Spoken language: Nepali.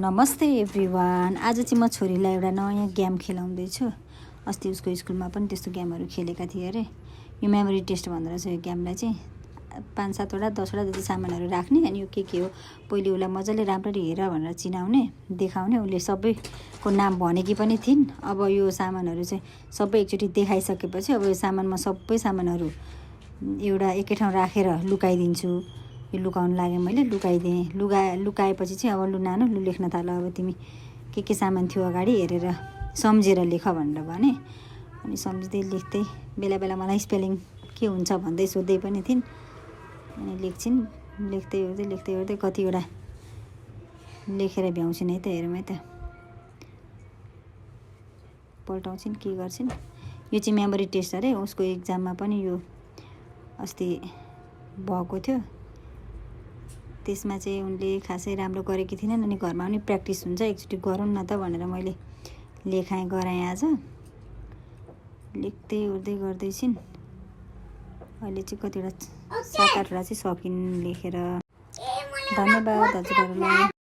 नमस्ते एभ्रिवान। आज चाहिँ म छोरीलाई एउटा नयाँ गेम खेलाउँदैछु। अस्ति उसको स्कुलमा पनि त्यस्तो गेमहरू खेलेका थिए अरे। यो मेमोरी टेस्ट भन्दो रहेछ। यो गेमलाई चाहिँ 5-7 वटा 10 वटा जति सामानहरू राख्ने अनि यो के हो पहिले उसलाई मजाले राम्ररी हेर भनेर चिनाउने देखाउने। उसले सबैको नाम भनेकी पनि थिइन्। अब यो सामानहरू चाहिँ सबै एकचोटि देखाइसकेपछि अब यो सामानमा सबै सामानहरू एउटा एकै ठाउँ राखेर लुकाइदिन्छु। यो लुकाउन लाग्यो, मैले लुकाइदिएँ। लुकाएपछि चाहिँ अब लु नानु लु लेख्न थाल। अब तिमी के सामान थियो अगाडि हेरेर सम्झेर लेख भनेर भने। अनि सम्झिँदै लेख्दै बेला बेला मलाई स्पेलिङ के हुन्छ भन्दै सोध्दै पनि थिइन्। अनि लेख्छिन्। लेख्दै ओर्दै कतिवटा लेखेर भ्याउँछिन् है त। हेरौँ है त, पल्टाउँछिन् के गर्छिन्। यो चाहिँ मेमोरी टेस्ट अरे। उसको इक्जाममा पनि यो अस्ति भएको थियो। त्यसमा चाहिँ उनले खासै राम्रो गरेकी थिएनन्। अनि घरमा पनि प्र्याक्टिस हुन्छ, एकचोटि गरौँ न त भनेर मैले गराएँ आज। लेख्दै ओर्दै गर्दैछिन्। अहिले चाहिँ कतिवटा 7-8 वटा चाहिँ सकिन् लेखेर। धन्यवाद हजुरहरूलाई।